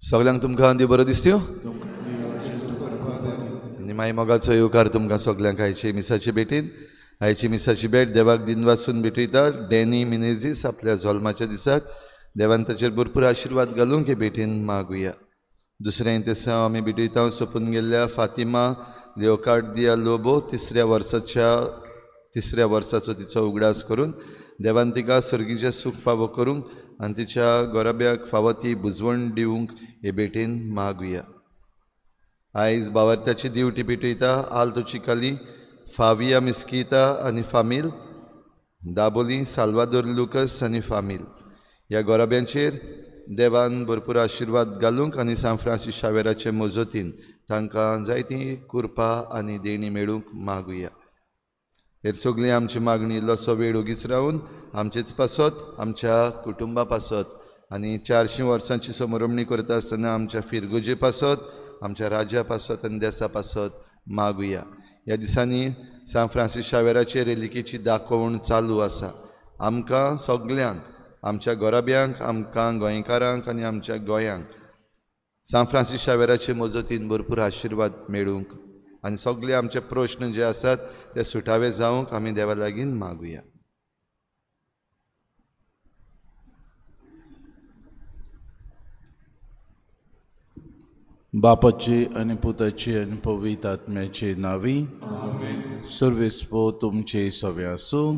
सगल्यांक तुमकां देव बरो दिसत्यो आनी माई मोगाचो येवकार तुमकां सगल्यांक आयचे मिसाचे भेटीन. आयची मिसाची भेट देवाक दिनवासून भेटयता. डॅनी मिनेझीस आपल्या जल्माच्या दिसाक देवान ताचेर भरपूर आशिर्वाद घालूंक हे भेटीन मागुया. दुसरें तेसांव आमी भेटयता सोंपून गेल्ल्या फातिमा लियोकार्दिया लोबो तिसऱ्या वर्साचो तिचो उगडास करून देवान तिका सर्गीचें सूख फावो करूंक आनी तिच्या गोराब्याक फावो ती बुजवण दिवंक हे भेटीन मागुया. आयज बावार्थ्याची दिवटी पेटयता आल्तो चिकाली, फाविया मिस्किता आनी फामील, दाबोली साल्वादोर लुकस आनी फामील ह्या गोराब्यांचेर देवान भरपूर आशिर्वाद घालूंक आनी सांत फ्रांसीस शावेराचे मजतीन तांकां जायती कृपा आनी देणी मेळूंक मागुया. हेर सगळी आमची मागणी इल्लोसो वेळ ओगीच रावन आमचेच पासत, आमच्या कुटुंबा पासत आनी 400 वर्सांची समरमणी करता आसतना आमच्या फिरगुजे पासत, आमच्या राज्या पासत आनी देसा पासत मागुया. ह्या दिसांनी सांत फ्रांसीस शावेराचे रेलिकेची दाखोवण चालू आसा. आमकां सगल्यांक, आमच्या गोराब्यांक, आमकां गोंयकारांक आनी आमच्या गोंयांक सांत फ्रांसीस शावेराचे मजतीन भरपूर आशिर्वाद मेळूंक आनी सगळे आमचे प्रश्न जे आसात ते सुटावे जावंक आमी देवा लागीं मागुया. बापाची आनी पुताची आनी पवित्र आत्म्याची नावी. सर्वेस्पो तुमचे सवे आसूं.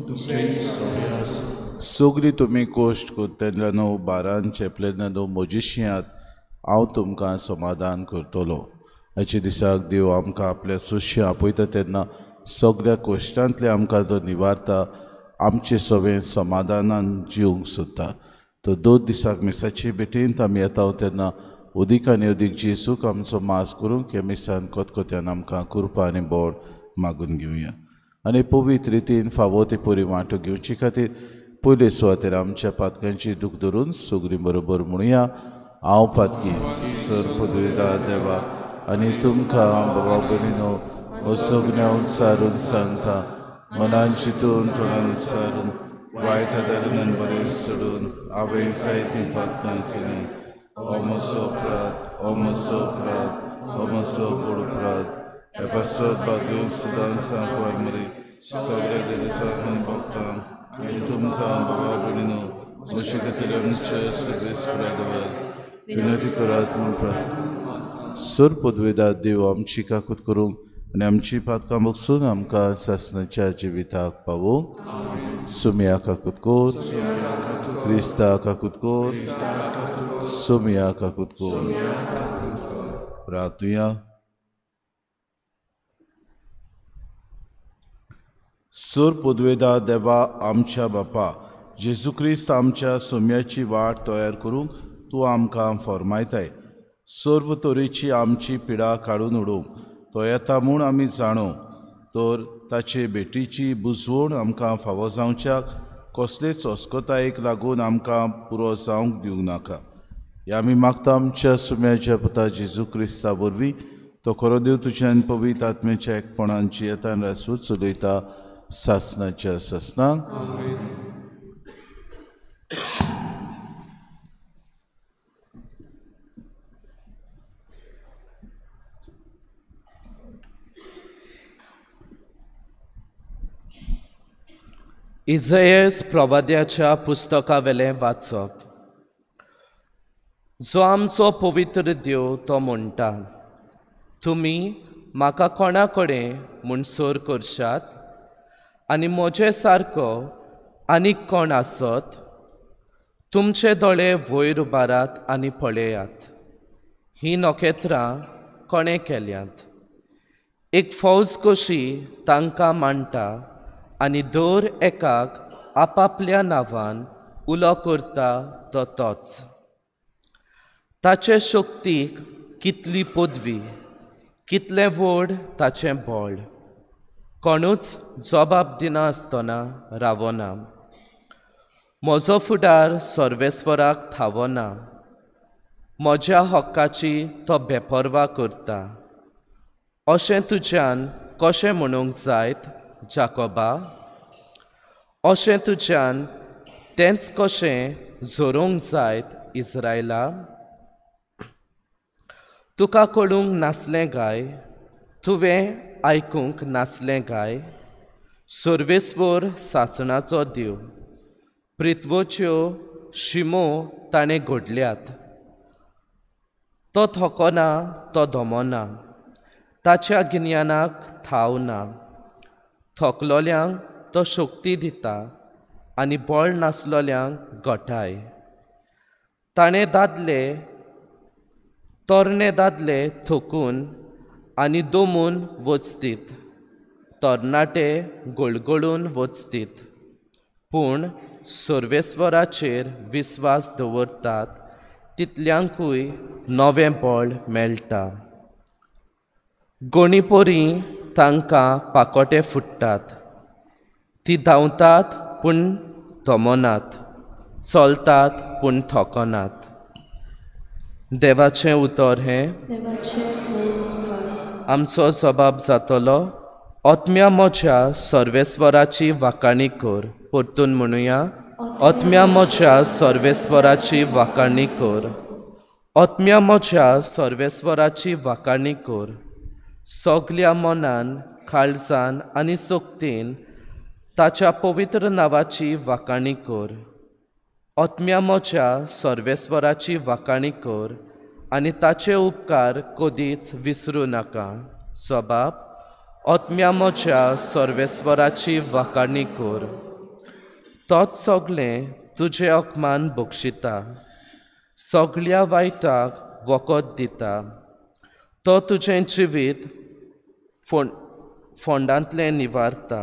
सगळी तुमी कोश्ट करतना न्हू, बारान चेपलेना न्हू, म्हजेशी हांव तुमकां समाधान करतलो. हाचे दिसाक देव आमकां आपल्या सुशी आपयता तेन्ना सगळ्या कोश्टांतले आमकां तो निवारता, आमचे सगळें समाधानान जिवंक सोदता. तो 2 दिसाक मिसाचे भेटेंत आमी येता तेन्ना अदीक आनी अदीक जेजूक आमचो मास करूंक ह्या मिसान कोतकोत्यान आमकां कृपा आनी बोड मागून घेवया. आनी पवित्र रितीन फावो ते परी वांटो घेवचे खातीर पयले सुवातेर आमच्या पातकांची दूख धरून सगळीं बरोबर म्हणुया. हांव पातकी सर पदवेदा देवा आनी तुमकां बाबा भयणीनो हो सगळ्या उच्चारून सांगता, मनान चिंतून तोंडान उच्चारून वायट आदारून आनी बरें सोडून हांवें जायतीं पातकां केलीं. हो म्हजो अपराध, हो म्हजो अपराध, हो म्हजो व्हड अपराध. ह्या पासत भाग्य सदां सांकवार मरे सगळ्या देवतांक आनी भक्तांक आनी तुमकां बाबा भयणीनो म्हजे खातीर आमच्या सगळे देवा विनंती करात म्हूण प्रार्थना. सर पदवेदा देव आमची काकूत करूंक आनी आमची पातकां बगसून आमकां सासणाच्या जिविताक पावोवंक. सुमिया काकूत कोर, क्रिस्ता काकूत कोर, सुमिया काकूत कोर. प्रार्थुया. सर पदवेदा देवा आमच्या बापा जेजू क्रिस्त आमच्या सुम्याची वाट तयार करूंक तूं आमकां फॉर्मायताय. सर्व तरेची आमची पिडा काडून उडोवंक तो येता म्हूण आमी जाणो, तर ताचे भेटीची बुजवण आमकां फावो जावच्याक कसलेच अस्कतायेक लागून आमकां पुरो जावंक दिवंक नाका. हे आमी मागता आमच्या सुम्याच्या पुता जेजू क्रिस्ता वरवीं. तो खरो देव तुज्यान पवित्र आत्म्याच्या एकपणान जियेतान रासूच चलयता सासनाच्या सासनाक. इजयस प्रवाद्याच्या पुस्तकावेलें वाचप. जो आमचो पवित्र देव तो म्हणटा, तुमी म्हाका कोणा कडेन म्हणसर करशात आनी म्हजे सारको आनीक कोण आसत? तुमचे दोळे वयर उबारात आनी पळयात, हीं नखेत्रां कोणें केल्यांत? एक फौज कशी तांकां मांडटा आनी दर एकाक आपापल्या नांवान उलो करता तो तोच. ताचे शक्तीक कितली पदवी, कितलें व्हड ताचें बळ, कोणूच जबाब दिना आसतना रावना. म्हजो फुडार सर्वेस्वराक थावना, म्हज्या हक्काची तो बेपर्वा करता. अशें तुज्यान कशें म्हणूंक जायत जाकोबा? अशें तुज्यान तेंच कशें झरोवंक जायत इस्रायला? तुका कळूंक नासलें काय? तुवें आयकूंक नासलें काय? सर्वेस्वर सासणाचो देव, पृथ्वोच्यो शिमो ताणें घडल्यात. तो थकना, तो दमना, ताच्या गिन्यानाक थाव ना. थकलोल्यांक तो शक्ती दिता आनी बळ नासलोल्यांक घटाय. ताणें दादले, तरणे दादले थकून आनी दमून वचतीत, तरणाटे गळगळून वचतीत. पूण सर्वेस्वराचेर विस्वास दवरतात तितल्यांकूय नवें बळ मेळटा. गोणीपोरी तांकां पाकोटे फुट्टात, ती धांवतात पूण दमनात, चलतात पूण थकनात. देवाचें उतर हें आमचो जबाब जातलो. आत्म्या म्हज्या सर्वेस्वराची वाखाणी कर. परतून म्हणुया, आत्म्या म्हज्या सर्वेस्वराची वाखाणी कर. आत्म्या म्हज्या सर्वेस्वराची वाखाणी कर. सगल्या मनान, काळजान आनी शक्तीन ताच्या पवित्र नांवाची वाखाणी कर. आत्म्या म्हज्या सर्वेस्वराची वाखाणी कर आनी ताचे उपकार कदीच विसरूं नाका. सबाब, आत्म्या म्हज्या सर्वेस्वराची वाखाणी कर. तोच सगळें तुजें अपमान बक्षिता, सगळ्या वायटाक वखद दिता. तो तुजें जिवीत फोंडांतलें निवारता.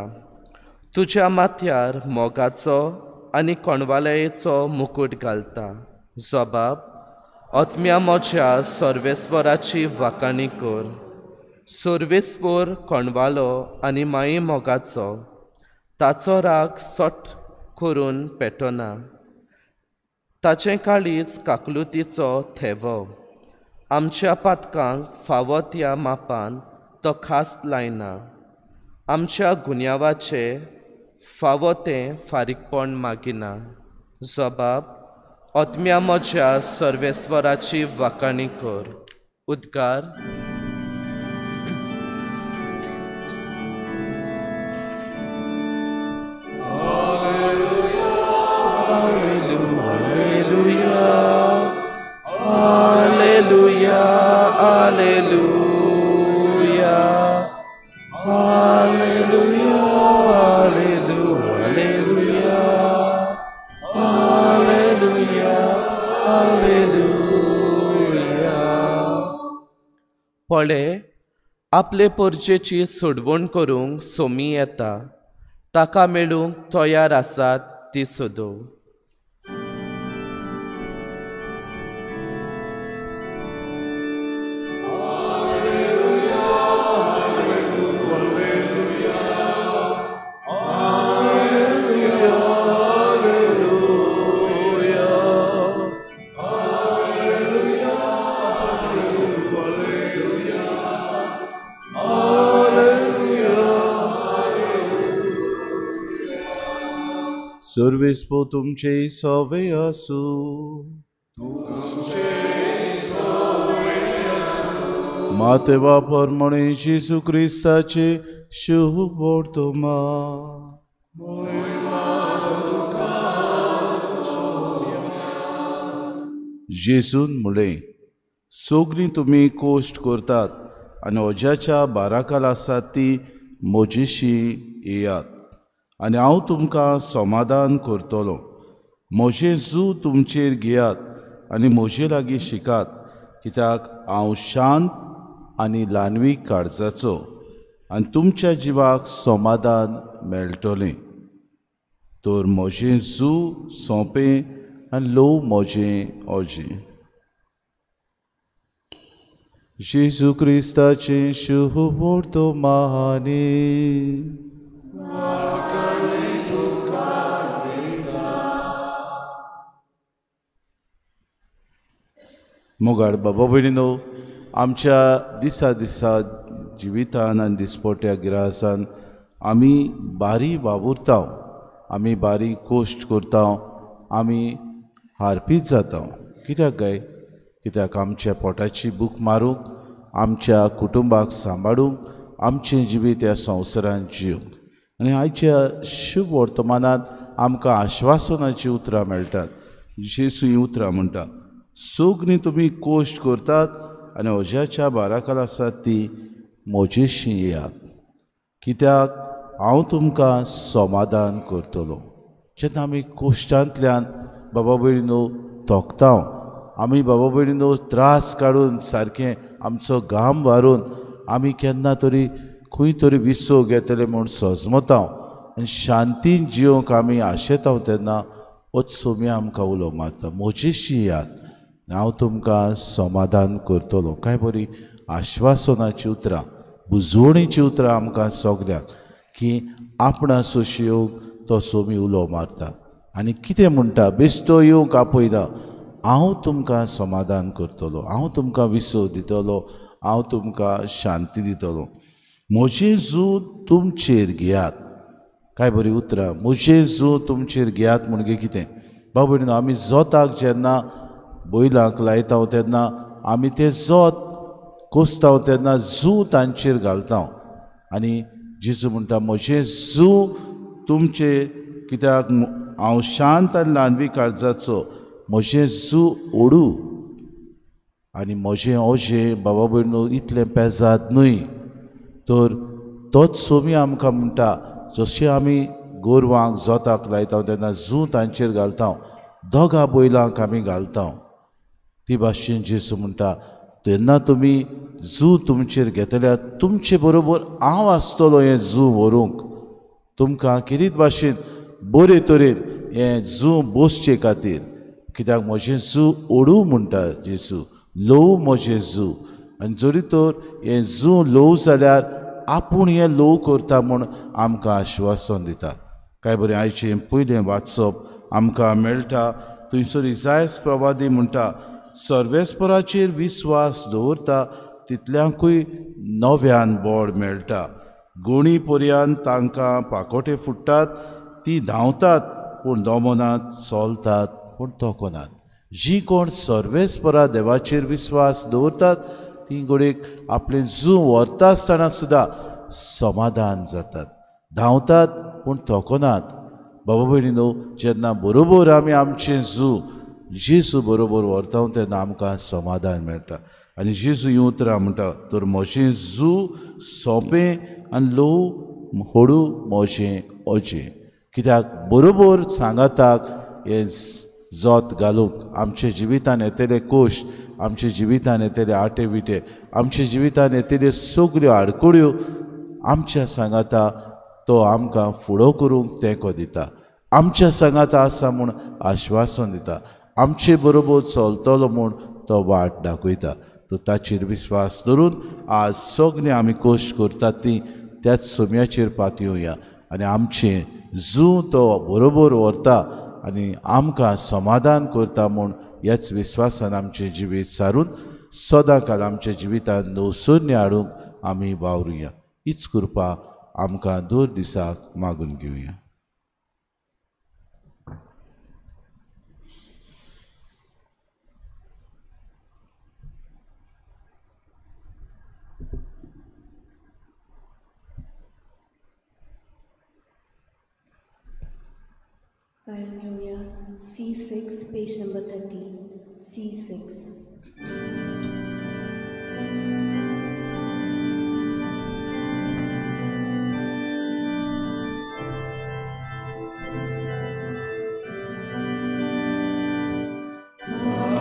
तुज्या माथ्यार मोगाचो आनी कोणवालयेचो मुकूट घालता. जबाब, आत्म्या म्हज्या सर्वेस्वराची वाखाणी कर. सर्वेस्वर कोणवालो आनी माई मोगाचो, ताचो राग सट करून पेटना. ताचें काळीज काकलुतीचो थेवो, आमच्या पातकांक फावो त्या मापान तो खास लायना. आमच्या गुन्यांवाचे फावो तें फारीकपण मागिना. जबाब, आत्म्या म्हज्या सर्वेस्वराची वाखाणी कर. उद्गार. Alleluia, alleluia, alleluia, alleluia, alleluia, alleluia. पळे, आपले परजेची सोडवण करूंक सोमी येता, ताका मेळूंक तयार आसात ती सोदो. सर्वेस्पर तुमचे सवे आसूं. माते बापर म्हणे जेजू क्रिस्ताचे शुभ वर्तमान. जेजून म्हळें, सगळीं तुमी कोश्ट करतात आनी ओज्याच्या बाराकाल आसात ती म्हजेशी येयात आनी हांव तुमकां समाधान करतलो. म्हजें जू तुमचेर घेयात आनी म्हजे लागीं शिकात, कित्याक हांव शांत आनी ल्हानवीक काळजाचो आनी तुमच्या जिवाक समाधान मेळटलें. तर म्हजें जू सोंपें आनी ल्हव म्हजें ओजें. जेजू क्रिस्ताचें शुभ वर्तमान. मोगाळ बाबा भयणीनो, आमच्या दिसा दिसा जिवितान आनी दिसपट्या गिरासान आमी बारी वावुरता, आमी बारी कोश्ट करता, आमी हारपीत जाता. कित्याक काय? कित्याक आमच्या पोटाची भूक मारूंक, आमच्या कुटुंबाक सांबाळूंक, आमचें जिवीत ह्या संवसारांत जिवंक. आनी आयच्या शुभ वर्तमानांत आमकां आश्वासनाचीं उतरां मेळटात. जेजू हीं उतरां म्हणटा, सगळीं तुमी कोश्ट करतात आनी अज्याच्या बाराखाल आसात ती म्हजेशी येयात, कित्याक हांव तुमकां समाधान करतलो. जेन्ना आमी कोश्टांतल्यान बाबा भयणीनो थोकता, आमी बाबा भयणीनो त्रास काडून सारकें आमचो घाम वारून आमी केन्ना तरी खंय तरी विसव घेतले म्हूण सजमता आनी शांतीन जिवंक आमी आशेता, तेन्ना होच सोमी आमकां उलो मारता, म्हजेशी येयात, हांव तुमकां समाधान करतलो. काय बरी आश्वासनाची उतरां, बुजवणीची उतरां आमकां सगल्यांक की आपणा सोशी येवंक तो सोमी उलो मारता. आनी कितें म्हणटा, बेश्टो येवंक आपयना, हांव तुमकां समाधान करतलो, हांव तुमकां विसव दितलो, हांव तुमकां शांती दितलो. म्हजें जू तुमचेर घेयात. काय बरी उतरां, म्हजें जू तुमचेर घेयात म्हणजे कितें बाबा भयणीनो, आमी जोताक जेन्ना बैलांक लायता तेन्ना आमी तें जोत कोसता तेन्ना जू तांचेर घालता. आनी जेजू म्हणटा, म्हजें जू तुमचे, कित्याक हांव शांत आनी ल्हानवी काळजाचो, म्हजें जू ओडू आनी म्हजें ओजें बाबा भयणीनो इतलें पेजाद न्हय. तर तोच सोमी आमकां म्हणटा, जशें आमी गोरवांक जोताक लायता तेन्ना जू तांचेर घालता, दोगा बैलांक आमी घालता, ती भाशेन जेजू म्हणटा, तेन्ना तुमी जू तुमचेर घेतल्या, तुमचे बरोबर हांव आसतलो हें जू व्हरूंक, तुमकां किरीत भाशेन बरे तरेन हें जू बसचे खातीर, कित्याक म्हजें जू ओडू म्हणटा जेजू, ल्हवू म्हजें जू. आनी जरी तर हें जू ल्हवू जाल्यार आपूण हें ल्हवू करता म्हूण आमकां आश्वासन दिता. काय बरें आयचें पयलें वाचप आमकां मेळटा. थंयसर इजायस प्रवादी म्हणटा, सर्वेस्पराचेर विस्वास दवरता तितल्यांकूय नव्यान बळ मेळटा, गोणी पर्यान तांकां पाकोटे फुट्टात, ती धांवतात पूण दमनात, चलतात पूण थकनात. जी कोण सर्वेस्परा देवाचेर विस्वास दवरतात ती घडयेक आपलें जू व्हरता आसतना सुद्दां समाधान जातात, धांवतात पूण थकनात. बाबा भयणीनो, जेन्ना बरोबर आमी आमचें जू जेजू बरोबर व्हरता तेन्ना आमकां समाधान मेळटा. आनी जेजू हीं उतरां म्हणटा, तर म्हजें जू सोंपें आनी ल्हवू हळू म्हजें ओजें. कित्याक बरोबर सांगाताक हें जोत घालूंक आमच्या जिवितान येतले कोश, आमच्या जिवितान येतले आटे विटे, आमच्या जिवितान येतले सगल्यो आडखळ्यो आमच्या सांगाता तो आमकां फुडो करूंक तेंको दिता, आमच्या सांगाता आसा म्हूण आश्वासन दिता, आमचे बरोबर चलतलो म्हूण तो वाट दाखयता. तर ताचेर विस्वास धरून आज सगळें आमी कश्ट करतात ती त्याच सोम्याचेर पातयेवया आनी आमचें जू तो बरोबर व्हरता आनी आमकां समाधान करता म्हूण ह्याच विस्वासान आमचें जिवीत सारून सदां काल आमच्या जिवितांत नवसरणी हाडूंक आमी वावरुया. हीच कृपा आमकां दर दिसाक मागून घेवया. गायन घेऊया C6 page number 30 C6. Oh,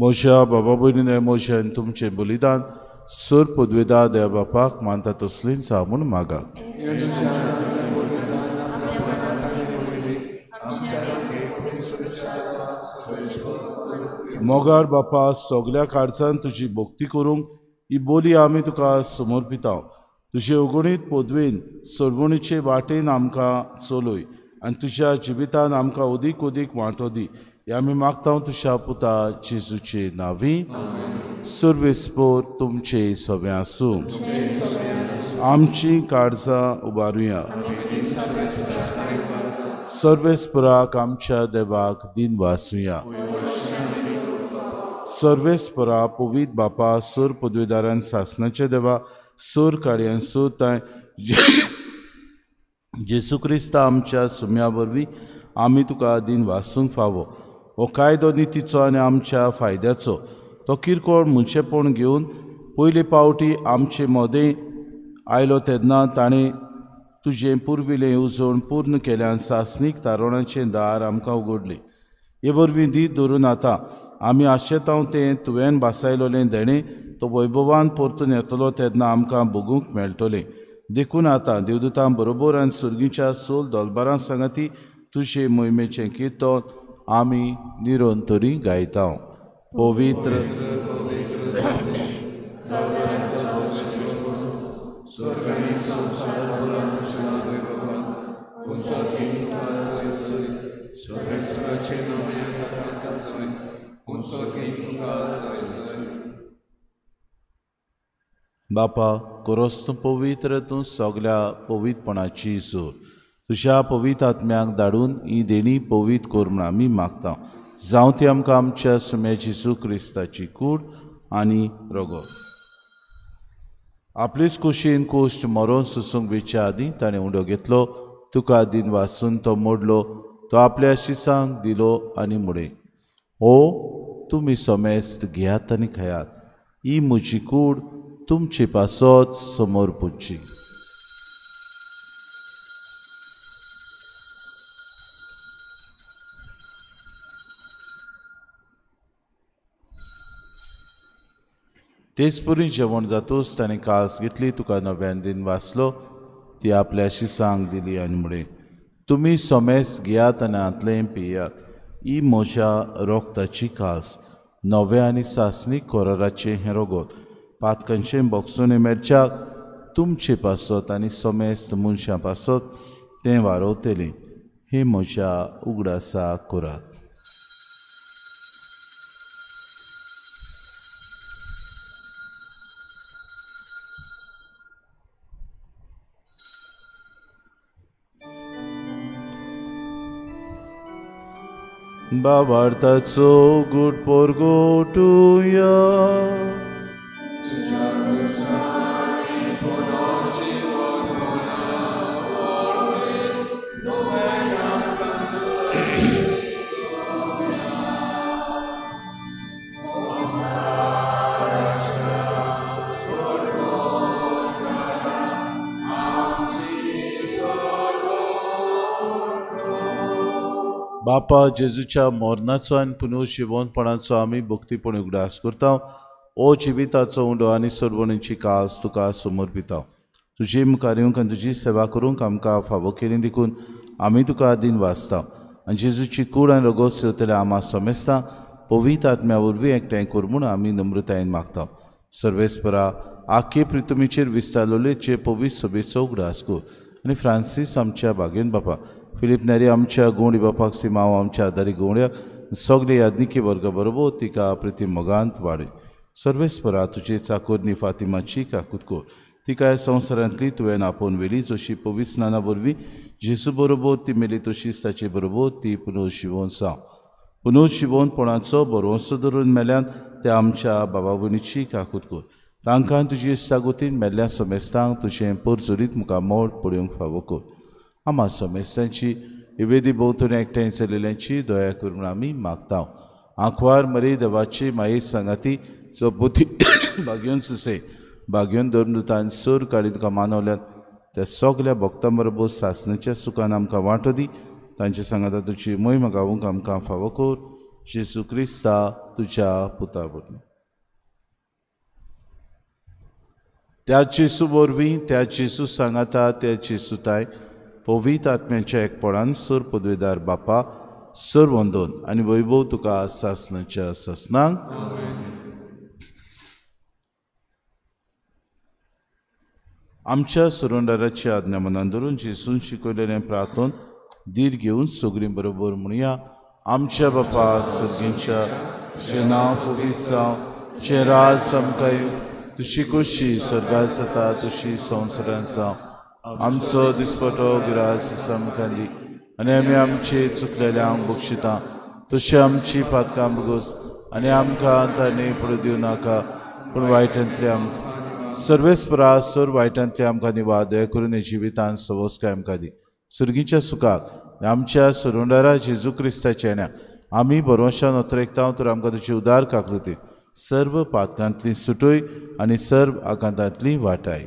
म्हज्या बाबा भयणीने म्हजें आनी तुमचें बलिदान सर पदवेदा देव बापाक मानता तसलींच जावं म्हूण मागा. मोगाळ बापा, सगल्या काळजान तुजी भक्ती करूंक ही बोली आमी तुका समर्पिता. तुजे अगणीत पदवेन सोडवणीचे वाटेन आमकां चलय आनी तुज्या जिवितान आमकां अदीक अदीक वांटो दी. हे आमी मागता तुज्या पुता जेजूचे नांवी. सर्वेस्पोर तुमचे सगळें आसूं. आमची काळजां उबारुया. सर्वेस्पराक आमच्या देवाक दिन वासुया. सर्वेस्परा पवीत बापा, सर पदवेदारान सासनाच्या देवा, सर कार्यान सर तांय जेजू क्रिस्ता आमच्या सुम्या वरवीं आमी तुका दिन वासूंक फावो. हो कायदो नितीचो आनी आमच्या फायद्याचो तो किरकोळ मनशेपण घेवन पयले पावटी आमचे मदें आयलो तेन्ना ताणें तुजें पुर्विल्लें येवजण पूर्ण केल्यान सासणीक तारवणाचें दार आमकां उगडलें. हे वरवीं दीत धरून आतां आमी आशेतांव तें तुवें भासायलोलें देणें तो वैभवान परतून येतलो तेन्ना आमकां भोगूंक मेळटलें. देखून आतां देवदूतां बरोबर आनी सुर्गीच्या सोल दोलबारां सांगाती तुजे मोहिमेचें किर्तन आमी निरंतरी गायता. पवित्र बापा, कोरोस तूं पवित्र, तूं सगल्या पवित्रपणाची जोर. तुज्या पवित्र आत्म्याक धाडून ही देणी पवित्र कर म्हूण आमी मागता. जावं ती आमकां आमच्या सुम्या जेजू क्रिस्ताची कूड आनी रगत. आपलेच कुशीन कोश्ट मरोन सोसूंक वेच्या आदीं ताणें उंडो घेतलो, तुका दिन वासून तो मोडलो, तो आपल्या शिसांक दिलो आनी म्हणलें, ओ तुमी समेस्त घेयात आनी खायात, ही म्हजी कूड तुमचे पासत समोर पुजची. तेच पुरी जेवण जातूच ताणें कास घेतली, तुका नव्यान दिन वाचलो, ती आपल्या शिसांक दिली आनी म्हणलें, तुमी समेस्त घेयात आनी हांतलें पियात, ही म्हज्या रोगताची कास, नव्या आनी सासणीक कोराराचें हें रगत, पातकांचें बोगसून मेळच्याक तुमचे पासत आनी समेस्त मनशां पासत तें वारवतलें. हें म्हज्या उगडासा करात. बाबार्थाचो गुड पोरगोटुया. बापा, जेजूच्या मरणाचो आनी पुनर्जिवनपणाचो आमी भक्तीपण उगडास करता. ओ जिविताचो उंडो आनी सोडवणीची कास तुका समर्पिता. तुजे मुखार येवंक आनी तुजी सेवा करूंक आमकां फावो केली देखून आमी तुका दिन वाचता. आनी जेजूची कूड आनी रगत सेवतले आमा समेस्ता पवित्र आत्म्या वरवीं एकठांय कर म्हूण आमी नम्रतायेन मागता. सर्वेस्परा, आखे प्रितुमीचेर विस्तारलेले जे पवित्र सभेचो उगडास कर आनी फ्रांसीस आमच्या बागेन बापा, फिलीप नेरी आमच्या गोंडी बापाक, सिमांव आमच्या आदारी गोंड्याक, सगळे यादनिकी वर्गा बरोबर तिका प्रिती मोगांत वाडय. सर्वेस्परा, तुजे चाकोरनी फातिमाची काकूत कर, तिका ह्या संवसारांतली तुवें आपोवन व्हेली, जशी पवित्र स्नाना वरवीं जेजू बरोबर ती मेली तशीच ताचे बरोबर ती पुनर्जिवोन जावं. पुनर्जिवोनपणाचो भरवंसो धरून मेल्यान त्या आमच्या बाबा भयणीची काकूत कर. तांकां तुजी सागोतीन मेल्ल्या समेस्तांक तुजें परजोरीत मुखामळ पळोवंक फावो कर. आमा समेस्तांची वेदी भोंवतणी एकठांय चलिल्ल्यांची दया कर म्हूण आमी मागता. आंकवार मरे देवाची माये सांगाती चौपती भाग्योन सुसे भाग्योन धर्मदूतान सर काळी तुका मानवल्यात त्या सगल्या भक्तां बरोबर सासणाच्या सुखान आमकां वांटो दी. तांचे सांगाता तुजी मोहीम गावूंक आमकां फावो कर. जेजू क्रिस्ता तुज्या पुता वरवीं. त्या जेजू वरवीं, त्या जेजू सांगाता, त्या जेजू ताय पवित्र आत्म्याच्या एकपणान सर पदवेदार बापा सर वंदन आनी वैभव तुका सासणाच्या सासणाक. आमच्या सुरंदाराची आज्ञा मनान धरून जेजून शिकयलेलें प्रार्थन धीर घेवन सगळीं बरोबर म्हणया. आमच्या बापा सर्गींच्या, तुजें नांव पवित्र जावं, तुजें राज आमकां येवं, तुजी खोशी स्वर्गांत जाता तशी संवसारांत जावं. आमचो दिसपटो ग्रास आमकां दी आनी आमी आमचे चुकलेल्यांक बक्षिता तशी आमची पातकां बगोस आनी आमकां ताणें पडूं दिवं नाका, पूण वायटांतले आमकां सर्वेस्परा सर वायटांतले आमकां निवा. दया करून जिवितान सवस्काय आमकां दी. सुर्गीच्या सुखाक आमच्या सुरुंडारा जेजू क्रिस्ताच्या येण्या आमी बरोवशान अतरेकता तर आमकां तुजी उदार काकृती सर्व पातकांतली सुटय आनी सर्व आकांतांतली वाटाय.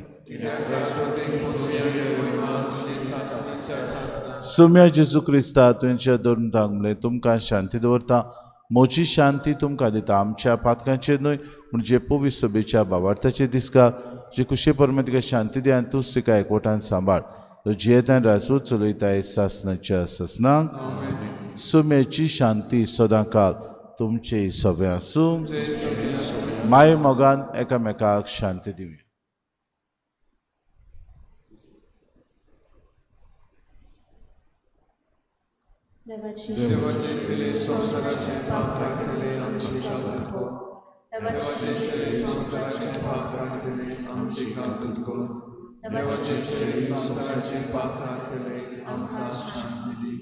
सोम्या जेजू क्रिस्ता तुमच्या धरून म्हणलें, तुमकां शांती दवरता, म्हजी शांती तुमकां दिता. आमच्या पातकांचेर न्हय म्हणजे पवित्र सभेच्या बाबार्थाचेर दिसका जे कुशे परमे तिका शांती दी आनी तूंच तिका एकवटान सांबाळ. तो जियेतान राजू चलयताय सासणाच्या सासणाक. सोम्याची शांती सदांकाल तुमचे सगळे आसूं. माय मोगान एकामेकाक शांती दिवया. देवाची संवसाराचें पाप काडटले आमची काकूत कर. देवाची संवसाराचें पाप काडटले आमची काकूत कर. देवाची संवसाराचें पाप काडटले आमकां शांती दी.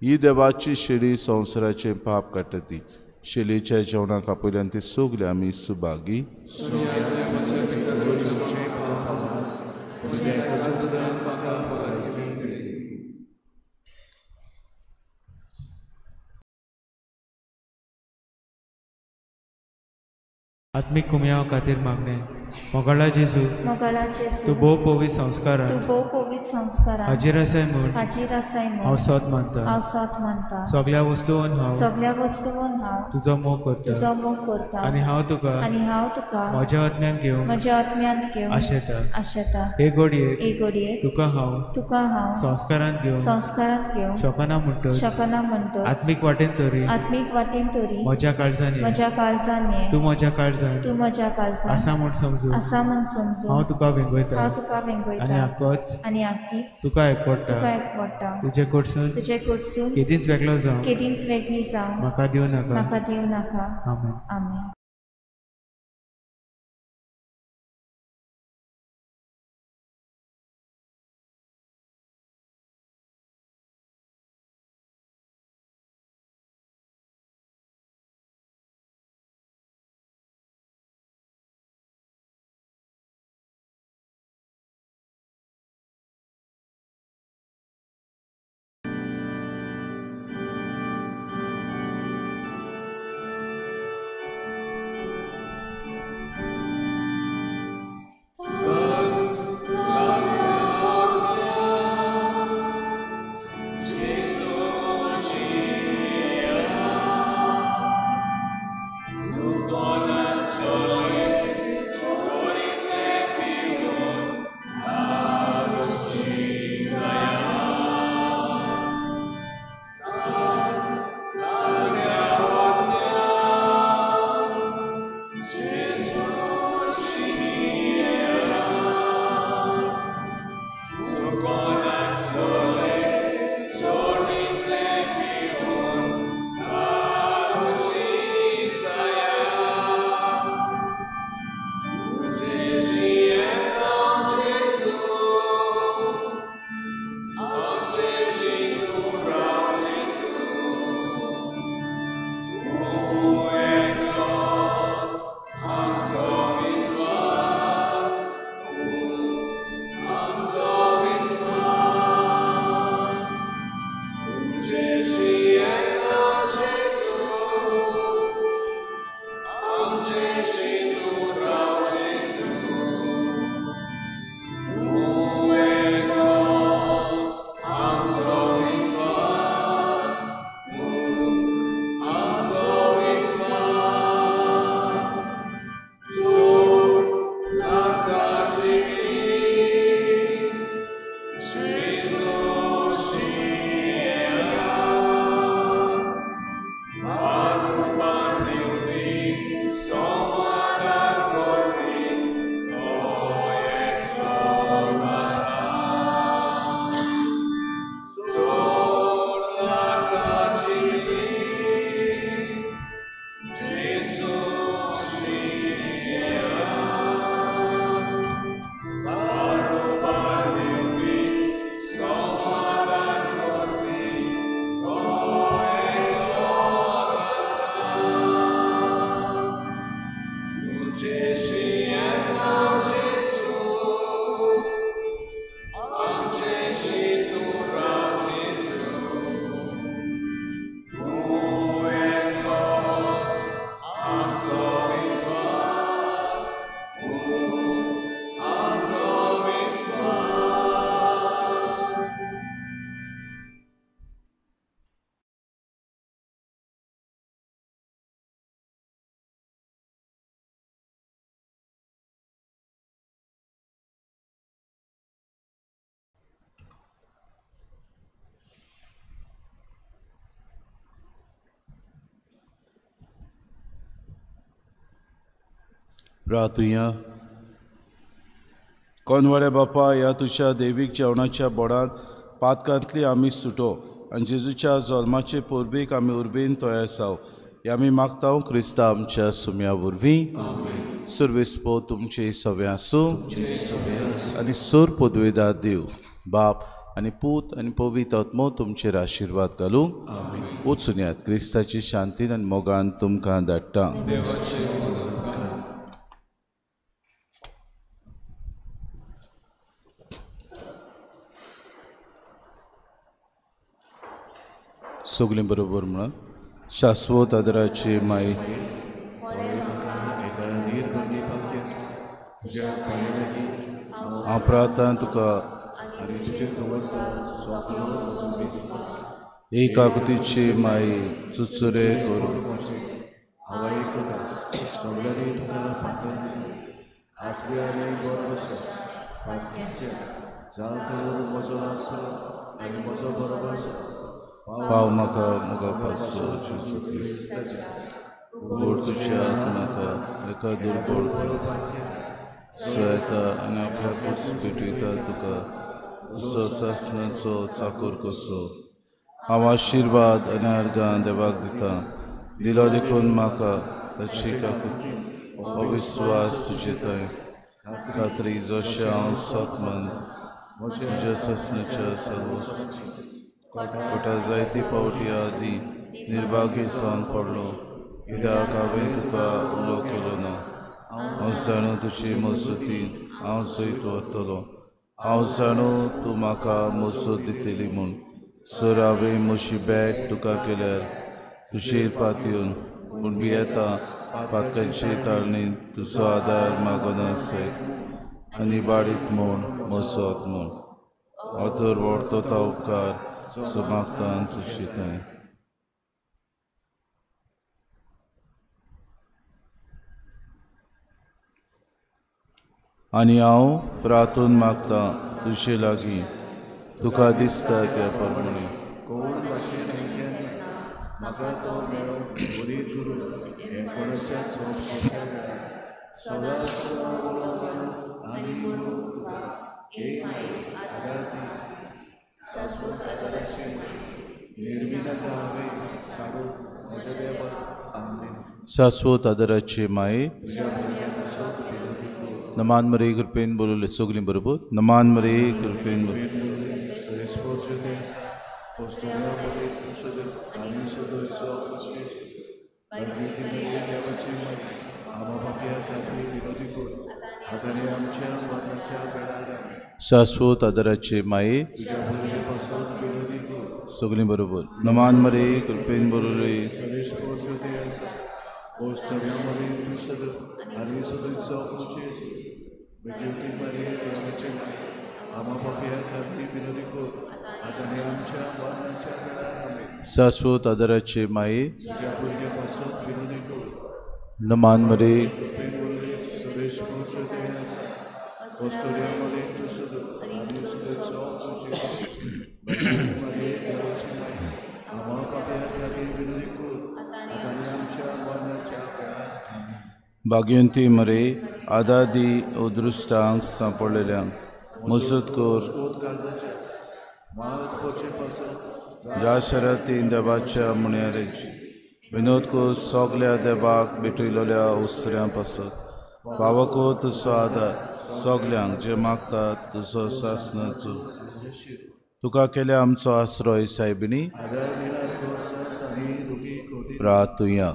ही देवाची शेळी संवसाराचें पाप काडटा ती शेळीच्या जेवणाक आपयल्यान ती सगळी आमी सुभागी. आत्मीक कुमयाव खातीर मागणें. मोगाळा जेजू, मोगाळा जेजू, तूं भोव पवित्र संस्कारान, तूं भोव पवित्र संस्कारान हाजीर आसाय म्हूण, हाजीर आसाय म्हूण हांव सोद मानता, हांव सोद मानता. सगळ्या वस्तून हांव, सगळ्या वस्तून हांव तुजो मोग करता, तुजो मोग करता. आनी हांव तुका, आनी हांव तुका म्हज्या आत्म्यान घेवन, म्हज्या आत्म्यांत घेवन आशेता, आशेता. हे घडयेक, हे घडयेक तुका हांव, तुका हांव संस्कारांत घेवन, संस्कारांत घेवन शकना म्हणटच, शकना म्हणटच आत्मीक वाटेन तरी, आत्मीक वाटेन तरी म्हज्या काळजान, म्हज्या काळजान तूं म्हज्या काळजान, तूं म्हज्या काळजान आसा म्हूण समजून, आसा म्हूण समजून हांव तुका वेंगयता, हांव तुका वेंगयता. आनी आकोच, आनी आकीच तुका एकवडटा, तुका एकवडटा. तुजे कडसून, तुजे कडसून केदींच वेगळो जावं, केदींच वेगळी जावं म्हाका दिवं नाका, म्हाका दिवं नाका. आमेन. आमेन. प्रार्थुया. कोनवडे बापा, ह्या तुज्या देवीक जेवणाच्या बोडांत पातकांतली आमी सुटो आनी जेजूच्या जल्माचे परबेक आमी उर्बेन तयार जावं हे आमी मागता क्रिस्ता आमच्या सुम्या वरवीं. सुर्वेस्पो तुमचे सवे आसूं आनी सोर पदवेदार देव बाप आनी पूत आनी पवित्र आत्मो तुमचेर आशिर्वाद घालूंक. वचून यात क्रिस्ताची शांतीन आनी मोगान तुमकां धाडटा. सगळीं बरोबर म्हणून शाश्वत आदराची माई, हांव प्रार्थना तुका एक आकृतीची माई चुचुरे करूं. पाव म्हाका मोगा पासो जेजू क्रिस्त गोड तुज्या नाका एका दुर्बळ सयता आनी आपल्याकूच पेटयता तुका तुजो सासणाचो चाकोर कसो. हांव आशिर्वाद आनी अर्गां देवाक दिता दिलो देखून म्हाका ताची काकुती अविस्वास तुजे थंय खात्री जशें हांव सत मानता तुज्या सासणाच्या सर्वस कोटा जायती पावटी आदी निर्भागी जावन पडलो कित्याक हांवें तुका उलो केलो ना. हांव जाणू तुजी मजती हांव जैत व्हरतलो. हांव जाणू तूं म्हाका मजत दितली म्हूण. सर हांवें म्हजी बॅट तुका केल्यार तुजेर पातयेवन पूण भियेता पातकांची ताळणी तुजो आदार मागून आसत आनी बाडीत म्हूण मजत म्हूण हांव तर व्हरतो तो उपकार समागतान तुजी थंय. आनी हांव प्रार्थून मागता तुजे लागीं तुका दिसता त्या प्रमाणे. शाश्वत आदराची माये, नमान मरे कृपेन बोलले सगळीं बरोबर. नमान मरे कृपेन शाश्वत आदराची माये सगळीं बरोबर. नमान मरे कृपेन बोलले शाश्वत आदराचे माये, नमान मरे भाग्यवंती मरे आदादी अदृश्टांक सांपडलेल्यांक मजत कर. ज्या शरातीन देवाच्या म्हणयारेची विनोद कर सगल्या देवाक भेटयलेल्या उस्त्र्यां पासत पावको तुजो आदार सगल्यांक जे मागतात तुजो सासणाचो. तुका केल्या आमचो आश्रय सायबिणी प्रार्थुया.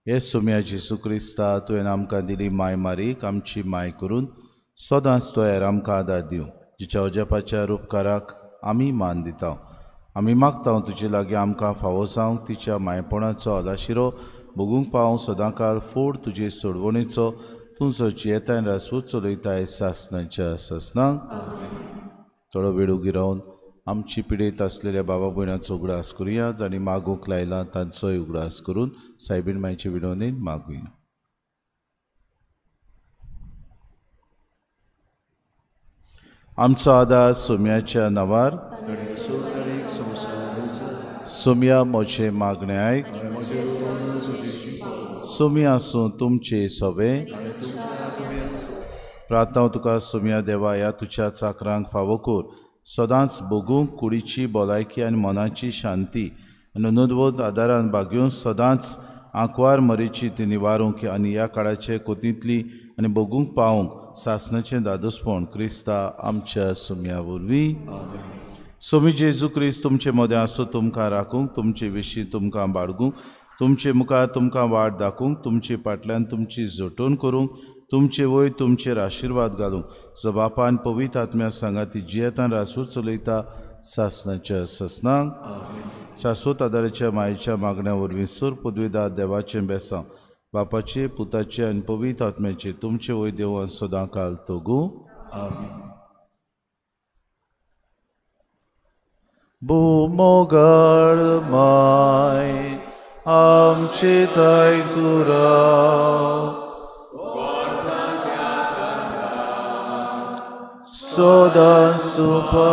हे सोम्या जेजू क्रिस्ता, तुवें आमकां दिली माय मारीक आमची माय करून सदांच तयार आमकां आदार दिवं, जिच्या अजापाच्या उपकाराक आमी मान दिता. आमी मागता तुजे लागीं आमकां फावो जावंक तिच्या मायपणाचो आलाशिरो भोगूंक पावूं सदांकाळ फोड तुजे सोडवणेचो तूं जो जियेताय रासवूच चलयताय सासणाच्या सासणाक. थोडो वेळ उगी रावन आमची पिडेत आसलेल्या बाबा भयणाचो उगडास करुया, जांणी मागूंक लायला तांचोय उगडास करून सायबीण मायचे विनवणेन मागुया. आमचो आदार सोम्याच्या नांवार. सोम्या म्हजें मागणें आयक. सोमी आसूं तुमचे सवे. प्रार्थना तुका सोम्या देवा ह्या तुज्या चाकरांक फावो कर सदांच भोगूंक कुडीची भलायकी आनी मनाची शांती आनी अनुद्वोध आदारान बागेवन सदांच आंकवार मरेची ती निवारूंक आनी ह्या काळाचे कोतींतली आनी भोगूंक पावूंक सासणाचें दादोसपण क्रिस्ता आमच्या सोम्या वरवीं. सोमी जेजू क्रिस्त तुमचे मदें आसूं, तुमकां राखूंक, तुमचे विशीं तुमकां बाळगूंक, तुमचे मुखार तुमकां वाट दाखोवंक, तुमचे फाटल्यान तुमची जटोवन करूंक, तुमचे वयर तुमचेर आशिर्वाद घालूंक, जो बापान पवित्र आत्म्या सांगाती जियेतान रासूर चलयता सासणाच्या ससनांक. शाश्वत आदाराच्या मायेच्या मागण्या वरवीं सूर पदवीदार देवाचें बेसांव बापाचे पुताचे आनी पवित्र आत्म्याचे तुमचे वयर देवान सदां काल तोगूं. भोमोगाळ माय आमचे ताय तुरा सदां सुपा.